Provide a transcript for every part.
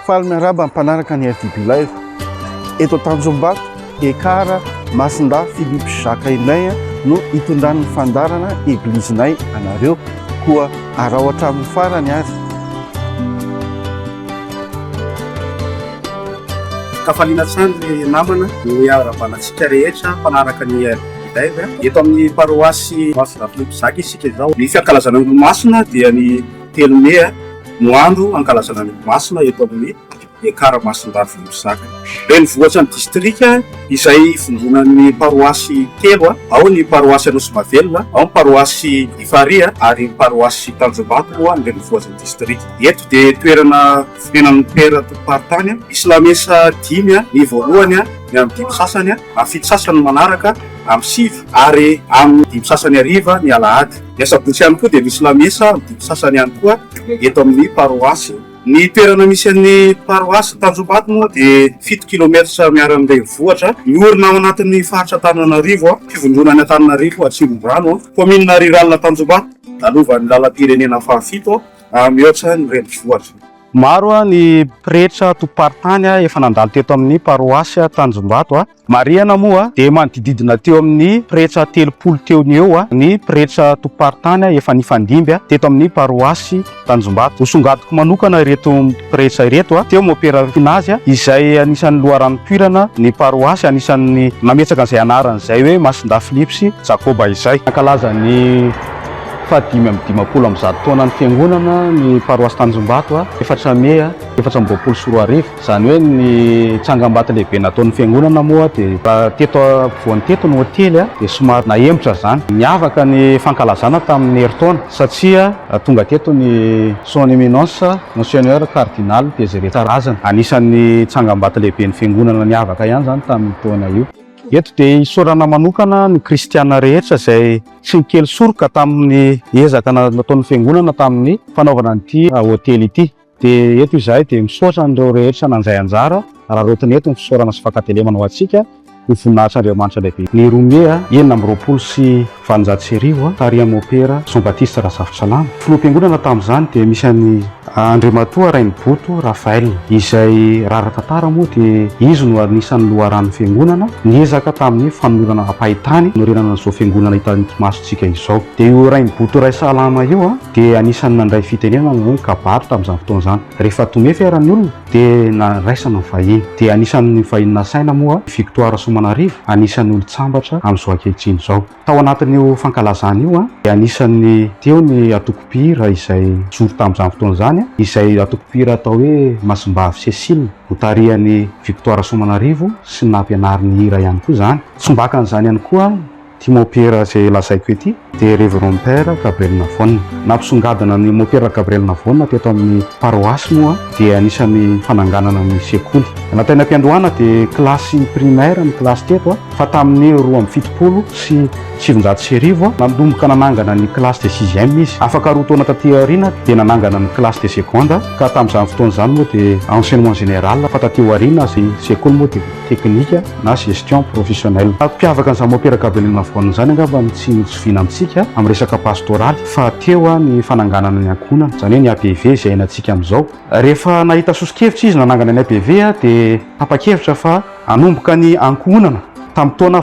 Faly miarahaba ny mpanaraka ny RDB Live. Eto Tanjombato, Ekar Masindahy Philippe Jacques indray no hitondran'ny fandaharana Eglizinay anareo. Koa araho hatramin'ny farany ary. Kafaliana hatrany ry namana no hiarahabana antsika rehetra mpanaraka ny RDB Live. Eto amin'ny paroasy Masindahy Philippe Jacques isika izao. Ny fankalazana ny Olomasina dia ny telo mey no andro hankalazana ny Olomasina eto amin'ny Ekar Masindahy Volomizaka. Renivohitra ny distrika izay ivondronan'ny paroasy telo, ao ny paroasy Anosimahavelona, ao ny paroasy Ifarihy ary ny paroasy Tanjombato moa ny renivohitry ny distrika. Eto dia toerana fonenan'ny Père tompom-paritany. Misy lamesa dimy, ny voalohany ny amin'ny dimy sasany, amin'ny fito sasany ny manaraka, amin'ny sivy ary amin'ny dimy sasany hariva ny alahady. Ny asabotsy ihany koa dia misy lamesa amin'ny dimy sasany ihany koa eto amin'ny paroasy. Ny toerana misy an'ny paroasy Tanjombato moa dia fito kilometatra miara amin'ny renivohitra, miorina ao anatin'ny faritra Antananarivo, fivondronan'i Antananarivo Atsimondrano, kaominina rurale Tanjombato, lalovan'ny lalam-pirenena fahafito mihoatra ny renivohitra. Maro ny pretra tompom-paritany efa nandalo teto amin'ny paroasy Tanjombato. Marihana moa dia manodididina teo amin'ny pretra 30 teo no eo ny pretra tompom-paritany efa nifandimby teto amin'ny paroasy Tanjombato. Hosongadiko manokana ireto pretra ireto, teo Mopera Finazy izay anisan'ny loharanom-poirana ny paroasy, anisan'ny nametraka an'izay anarana izay hoe Masindahy Filipy sy Jakoba izay. Nankalaza ny faha-155 taonan'ny fiangonana ny paroasy Tanjombato, 4 mey 2024. Izany hoe ny tsangambato lehibe nataon'ny fiangonana moa dia raha teto ampovoany teto ny hotely dia somary nahemotra izany. Niavaka ny fankalazana tamin'ny herintaona satria tonga teto ny Son Eminence Monseigneur Cardinal Désiré Tsarahazana. Anisan'ny tsangambato lehiben'ny fiangonana niavaka ihany izany tamin'io taona io. Eto dia isaorana manokana ny kristiana rehetra izay tsy nikely soroka tamin'ny ezaka nataon'ny fiangonana tamin'ny fanaovana an'ity hotely ity. Dia eto izahay dia misaotra an'ireo rehetra nandray anjara, araraotina eto ny fisaorana sy fankatelemana ho antsika, ho voninahitr'Andriamanitra lehibe. Ny roa mey 1826, tarihan'i Mopera Jean Baptiste Razafintsalama, filoham-piangonana tamin'izany dia misy an'i Andriamatoa Rainiboto Raphaël, izay raha ara-tantara moa dia izy no anisan'ny loharanon'ny fiangonana, niezaka tamin'ny fanolorana ampahitany hanorenana an'izao fiangonana hitan'ny masontsika izao. Dia io Rainiboto Raisalama io, Dia anisan'ny nandray fitenenana ny hoe kabary tamin'izany fotoana izany. Rehefa tomefy ara ny olona dia naraisana ny vahiny. Dia anisan'ny vahiny nasaina moa i Victoire Rasoamanarivo, anisan'ny olon-tsambatra amin'izao ankehitriny izao. Tao anatin'io fankalazana io dia anisan'ny teo ny antoko mpihira izay nijoro tamin'izany fotoana izany, izay antoko mpihira atao hoe Masimbavy Cécile, notarihan'i Victoire Rasoamanarivo sy nampianariny hira ihany koa izany. Tsombakan'izany ihany koa Ity Mopera izay lazaiko ity dia Révérend Père Gabriel Navone. Nampisongadina ny Mopera Gabriel Navone teto amin'ny paroasy moa dia anisan'ny fananganana ny sekoly. Natao am-piandohana dia kilasy primaire ny kilasy teto fa tamin'ny 1972 nanomboka nanangana ny classe de sixième izy. Afaka roa taona taty aoriana dia nanangana ny classe de seconde ka tamin'izany fotoana izany moa dia enseignement général fa taty aoriana izay sekoly moa dia teknika na gestion professionnelle. Mampiavaka an'izany Mopera Gabriel Navone izany angamba ny tsy zoviana amintsika amin'ny resaka pastoraly fa teo ny fananganana ny ankohonana, izany hoe ny APV izay iainantsika amin'izao. Rehefa nahita soso-kevitra izy nanangana ny APV dia tapa-kevitra fa hanomboka ny ankohonana tamin'ny taona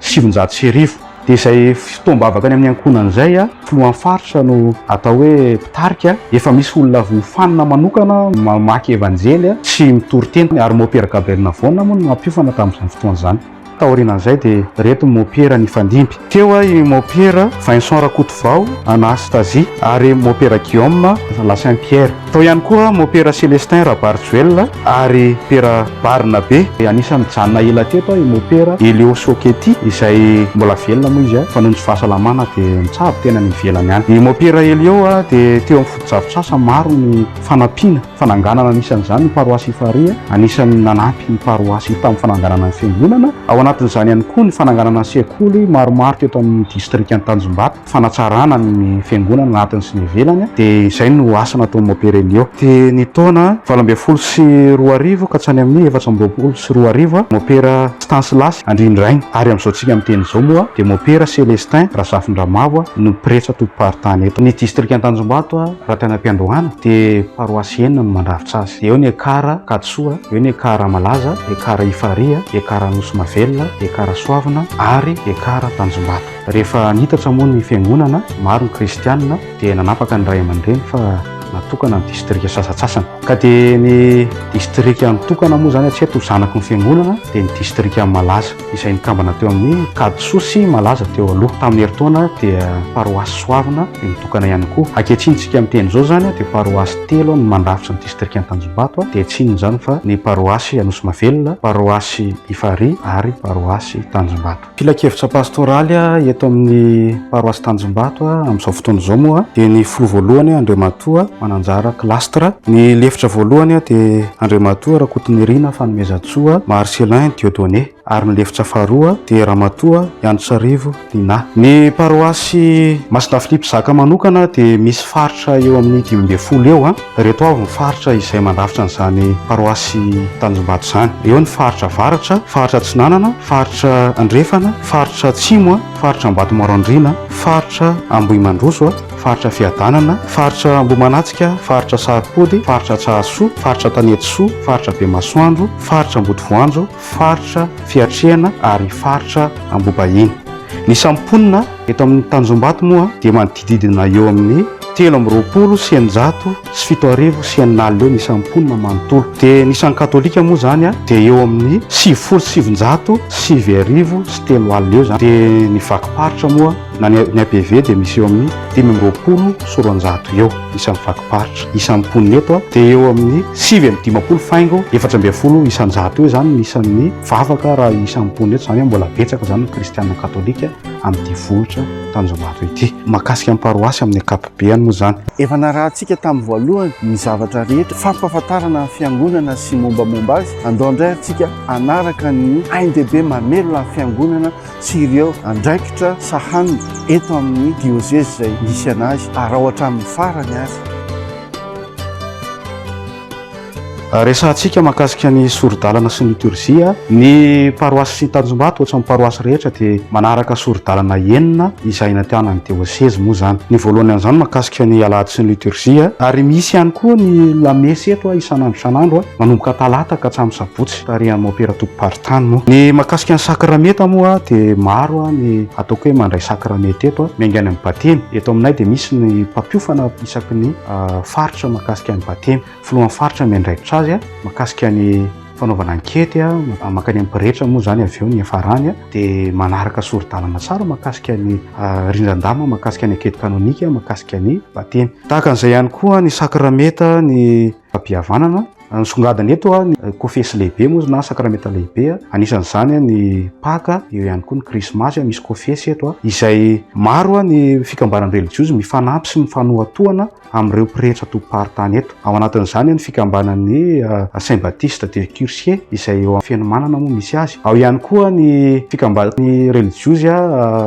1988. Dia izay fotoam-bavaka any amin'ny ankohonana izay, filohan'ny faritra no atao hoe mpitarika, efa misy olona voafanina manokana mamaky evanjely sy mitory teny, ary Mopera Gabriel Navona moa no nampiofana tamin'izany fotoana izany. Taorianan'izay dia ireto Mopera nifandimby. Teo i Mopera Vincent Rakotovao Anastasie ary Mopera Guillaume La Saint Pierre. Tao ihany koa Mopera Celestin Rabarijoelina ary Pera Barnabe. Anisan'ny nijanona ela teto i Mopera Elio Sokety izay mbola velona moa izy fa noho ny tsy fahasalamana dia mitsabo tena any ivelany any. I Mopera Elio dia teo amin'ny fotodrafitrasa maro ny fanampiana, fananganana anisan'izany ny paroasy Ifarihy, anisan'ny nanampy ny paroasy tamin'ny fananganana ny fiangonana. Ao anatin'ny. anatin'izany ihany koa ny fananganana sekoly maromaro teto amin'ny distrikan'i Tanjombato, fanatsarana ny fiangonana anatiny sy ny ivelany, dia izay no asa nataon'i Mompera Elio. Dia ny taona 2018 ka hatrany amin'ny 2024, Mompera Stanislas Andriandrainy, ary amin'izao tsika miteny izao moa dia Mompera Celestin Razafindramavo no pretra tompom-paritany eto. Ny distrikan'i Tanjombato raha tany am-piandohana dia paroasy enina no mandrafitra azy. Eo ny Ekar Ankadisoa, eo ny Ekar Malaza, Ekar Ifarihy, Ekar Anosimavelona, Ekar Soavina ary Ekar Tanjombato. Rehefa nitatra moa ny fiangonana, maro ny kristianina, dia nanapaka ny ray aman-dreny fa natokana ny distrika sasantsasany. Ka dia ny distrika nitokana moa izany hatreto ho zanaky ny fiangonana dia ny distrika Malaza izay nikambana teo amin'ny Kadisoa sy Malaza teo aloha. Tamin'ny herintaona dia paroasy Soavina dia nitokana ihany koa. Ankehitriny isika miteny izao izany dia paroasy telo no mandrafitra ny distrika Antanjombato dia tsy inona izany fa ny paroasy Anosimavelona, paroasy Ifarihy ary paroasy Tanjombato. Filankevitra pastoraly eto amin'ny paroasy Tanjombato amin'izao fotoana izao moa dia ny filoha voalohany Andriamatoa Mananjara Clastre, ny lefitra voalohany dia Andriamatoa Rakotonirina Fanomezantsoa Marcellin Dieudonné ary ny lefitra faharoa dia Ramatoa Iantsarivo Nina. Ny paroasy Masina Philippe Zaka manokana dia misy faritra eo amin'ny 15 eo. Ireto avy ny faritra izay mandrafitra an'izany paroasy Tanjombato izany. Eo ny faritra avaratra, faritra atsinanana, faritra andrefana, faritra atsimo, faritra Ambatomaro-Andriana, faritra Ambohimandroso, faritra Fiadanana, faritra Ambohimanatsika, faritra Saropody, faritra Antsahasoa, faritra Antanetisoa, faritra Bemasoandro, faritra Ambodivoanjo, faritra Fiatrehana ary faritra Ambohibahiny. Ny isan'ny mponina eto amin'ny Tanjombato moa dia manodididina eo amin'ny 623 623 eo ny isan'ny mponina manontolo. Dia ny isan'ny katolika moa izany dia eo amin'ny 990 903 eo izany. Dia ny vakim-paritra moa na ny APV dia misy eo amin'ny 225 eo ny isan'ny vakim-paritra. Isan'ny mponina eto dia eo amin'ny 59 faingo 14% eo izany ny isan'ny vavaka raha isan'ny mponina eto izany hoe mbola betsaka izany ny kristiana katolika amin'ity vohitra Tanjombato ity. Mahakasika ny paroasy amin'ny ankapobeany moa izany. Efa narahantsika tamin'ny voalohany ny zavatra rehetra, fampahafantarana ny fiangonana sy mombamomba azy. Andao indray ary tsika hanaraka ny ain-dehibe mamelona ny fiangonana sy ireo andraikitra sahaniny eto amin'ny diosezy izay misy anazy, araho hatramin'ny farany ary. Resahantsika mahakasika ny sori-dalana sy ny litorjia. Ny paroasy Tanjombato, ohatran'ny paroasy rehetra, dia manaraka sori-dalana enina izay natianan'ny diosezy moa izany. Ny voalohany amin'izany mahakasika ny alahady sy ny litorjia, ary misy ihany koa ny lamesy eto isan'andro isan'andro, manomboka talata ka hatramin'ny sabotsy, tarihan'ny mompera tompom-paritany moa. Ny mahakasika ny sakramenta moa dia maro ny ataoko hoe mandray sakramenta eto, miainga any amin'ny batemy. Eto aminay dia misy ny mpampiofana isaky ny faritra mahakasika ny batemy. Filohan'ny faritra miandraikitra azy mahakasika ny fanaovana ankety, mankany amin'ny pretra moa izany avy eo ny hiafarany, dia manaraka sori-dalana tsara mahakasika ny rindran-dama, mahakasika ny ankety kanonika, mahakasika ny batemy. Tahaka an'izay ihany koa ny sakramenta ny fampihavanana. Nisongadina eto ny kofesy lehibe moa na sakramenta lehibe, anisan'izany ny Paka, eo ihany koa ny Krismasy, misy kofesy eto, izay maro ny fikambanan-drelijiozy mifanampy sy mifanohatohana amin'ireo pretra tompom-paritany eto. Ao anatin'izany ny fikambanan'ny Saint Baptiste de Cursier izay eo Fenomanana moa misy azy. Ao ihany koa ny fikambanan'ny relijiozy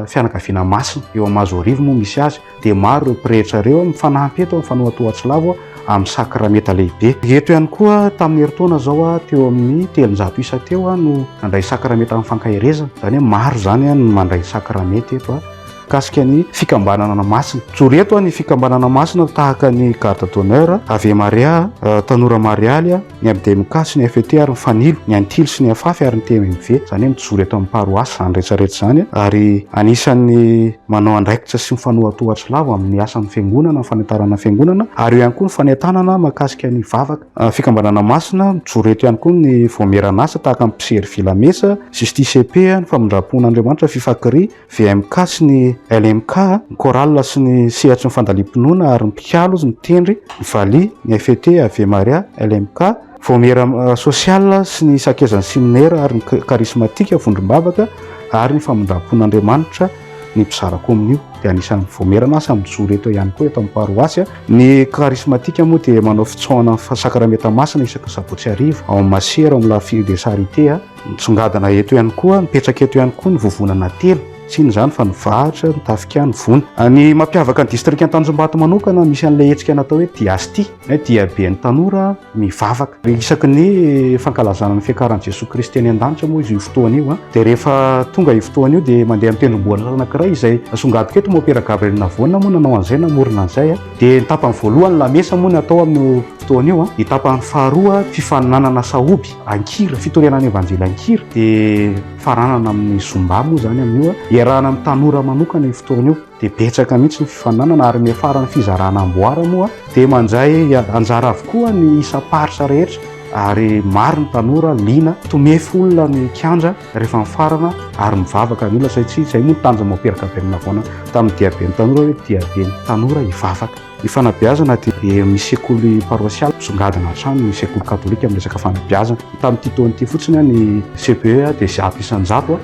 Fianakaviana Masina eo Mahazoarivo moa misy azy. Dia maro ireo pretra ireo mifanampy eto amin'ny fanohatohan-tsilavo amin'ny sakramenta lehibe. Eto ihany koa tamin'ny herintaona izao teo amin'ny 300 isa teo no nandray sakramenta amin'ny fankaherezana. Izany hoe maro izany no mandray sakramenta eto. Mikasika ny fikambanana masina. Mijoro eto ny fikambanana masina tahaka ny Garde d'honneur, Ave Maria, Tanora Marialy, ny MDMK sy ny FET ary ny Fanilo, ny Antily sy ny Afafy ary ny TMMV. Izany hoe mijoro eto amin'ny paroasy izany rehetra rehetra izany ary anisan'ny manao andraikitra sy mifanohatohatra lavo amin'ny asan'ny fiangonana, ny fanentanana ny fiangonana ary eo ihany koa ny fanentanana mahakasika ny vavaka. Fikambanana masina, mijoro eto ihany koa ny vaomieran'asa tahaka ny mpiservy lamesa, Justice et Paix, ny famindram-pon'Andriamanitra, Fifakri, VMK sy ny LMK, ny chorale sy ny sehatry ny fandaliam-pinoana ary ny mpikalo, ny mpitendry, ny valiha, ny FET, Ave Maria, LMK, vaomiera sosiala sy ny sakezan'ny seminera ary ny karismatika, vondrom-bavaka ary ny famindram-pon'Andriamanitra, ny mpizara kominio. dia anisan'ny vaomieran'ny asa mijoro eto ihany koa eto amin'ny paroasy. Ny karismatika moa dia manao fitsaohana ny sakramenta masina isaky ny sabotsy hariva ao amin'ny masera ao amin'ny La Fille de Charité. Misongadina eto ihany koa, mipetraka eto ihany koa ny vovonana telo, tsy inona izany fa ny vahatra, ny tafika, ny vona. Ny mampiavaka ny distrikan'i Tanjombato manokana, misy an'ilay hetsika natao hoe Diasti, na hoe diaben'ny tanora mivavaka. Isaky ny fankalazana ny fiakaran'i Jesoa Kristy any an-danitra moa izy io fotoana io, dia rehefa tonga io fotoana io dia mandeha amin'ny tendrombohitra anankiray izay asongadiko eto, Mompera Gabriel Navona moa nanao an'izay, namorona an'izay. Dia ny tapany voalohany lamesa moa no atao amin'io fotoana io, ny tapany faharoa fifaninanana sahoby an-kira, fitoriana ny evanjely an-kira, dia faranana amin'ny zumba moa izany amin'io, iarahana amin'ny tanora manokana io fotoana io, dia betsaka mihitsy ny fifaninanana ary miafara ny fizarana amboara moa dia mandray anjara avokoa ny isam-paritra rehetra ary maro ny tanora liana, tomefy olona ny kianja. rehefa mifarana ary mivavaka ny olona satria izay moa ny tanjona Mompera Gabriel Navoana tamin'ny diaben'ny tanora hoe diaben'ny tanora hivavaka. Ny fanabeazana dia misy sekoly paroasialy misongadina hatrany ny sekoly katolika amin'ny resaka fanabeazana. Tamin'ity taona ity fotsiny ny CPE dia 100%,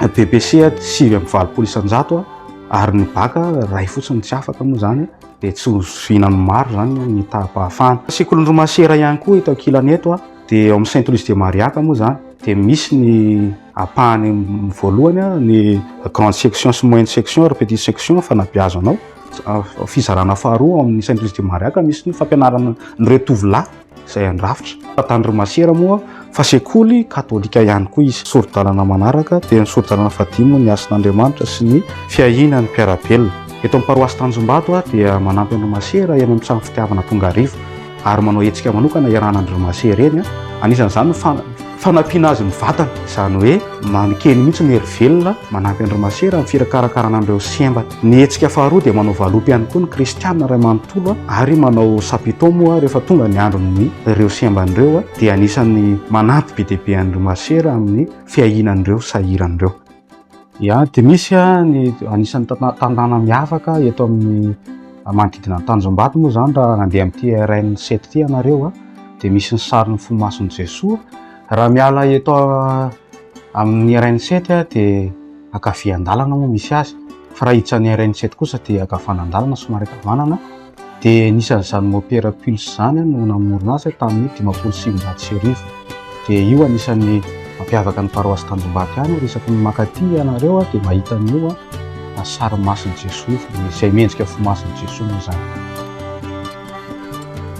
BPC 89% ary ny bac iray fotsiny tsy afaka moa izany dia tsy ho zoviana amin'ny maro izany ny taham-pahafahana. Sekolin'ny masera ihany koa eto ankilany eto. Dia ao amin'ny Sainte Louise de Mariaca moa izany dia misy ny ampahany voalohany, ny grande section sy moyenne section ary petite section fanabeazana ao. Fizarana faharoa ao amin'ny Sainte Louise de Mariaca misy ny fampianarana an'ireo tovolahy izay handrafitra. Tany masera moa fa sekoly katolika ihany koa izy. Sori-dalana manaraka dia ny sori-dalana fahadimy moa ny hasin'Andriamanitra sy ny fiahiana ny mpiara-belona. Eto amin'ny paroasy Tanjombato dia manampy an'i Masera eny amin'ny trano fitiavana Tongarivo. ary manao hetsika manokana iarahana amin'ireo masera ireny, anisan'izany ny fanampiana azy mivantana, izany hoe mankeny mihitsy ny hery velona manampy an'ireo masera amin'ny firakarakarana an'ireo sembana. Ny hetsika faharoa dia manao valopy ihany koa ny kristiana iray manontolo ary manao chapiteau moa rehefa tonga ny andron'ny ireo sembana ireo dia anisan'ny manampy be dia be an'ireo masera amin'ny fiahiana an'ireo sahirana ireo. Ya, dia misy ny anisan'ny tanàna miavaka eto amin'ny manodidina ny Tanjombato moa izany raha nandeha amin'ity RN 7 ity ianareo dia misy ny sarin'ny fo masin'i Jesoa. Raha miala eto amin'ny RN 7 dia ankavian-dalana moa misy azy, fa raha hiditra ny RN 7 kosa dia ankavanandalana somary ankavanana. Dia anisan'izany Mopera Pulse izany no namorona azy tamin'ny 1950. Dia io anisan'ny mampiavaka ny paroasy Tanjombato ihany ary isaky ny mankaty ianareo dia mahita an'io sary masin'i Jesoa izay mendrika fo masin'i Jesoa moa izany.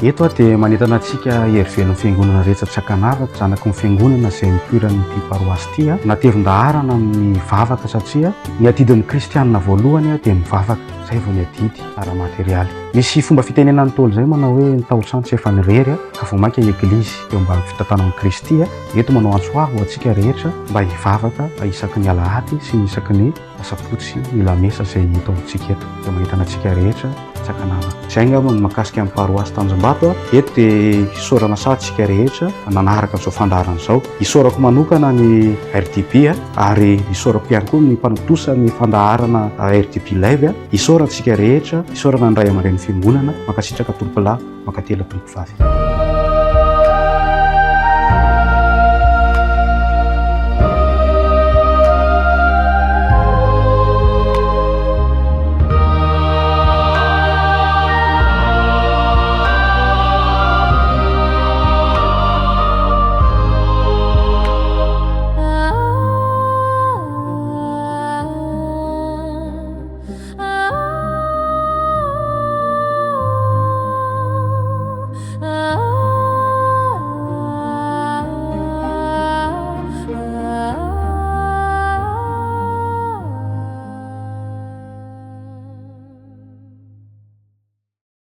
Eto aho dia manentana antsika hery velon'ny fiangonana rehetra tsy ankanavaka, zanaky ny fiangonana izay nipoiran'ity paroasy ity, natevin-daharana amin'ny vavaka satria ny adidin'ny kristianina voalohany dia mivavaka, izay vao ny adidy ara-materialy. Misy fomba fitenenan'ny Ntaolo izay manao hoe ny taotrano tsy efa nirery ka vao mainka Eglizy teo ambany fitantanan'i Kristy. Eto manao antso avo ho antsika rehetra mba hivavaka isaky ny alahady sy ny isaky ny asabotsy ny lamesa izay eto amintsika eto. Dia manentana antsika rehetra tsy ankanavaka. Izay angamba no mahakasika ny paroasy Tanjombato. Eto dia isaorana sahady isika rehetra nanaraka an'izao fandaharana izao. Isaorako manokana ny RDB ary isaorako ihany koa ny mpanatontosa ny fandaharana RDB Live. Isaorana isika rehetra, isaorana ny ray aman-drenin'ny fiangonana, mankasitraka tompolahy, mankatelina tompovavy.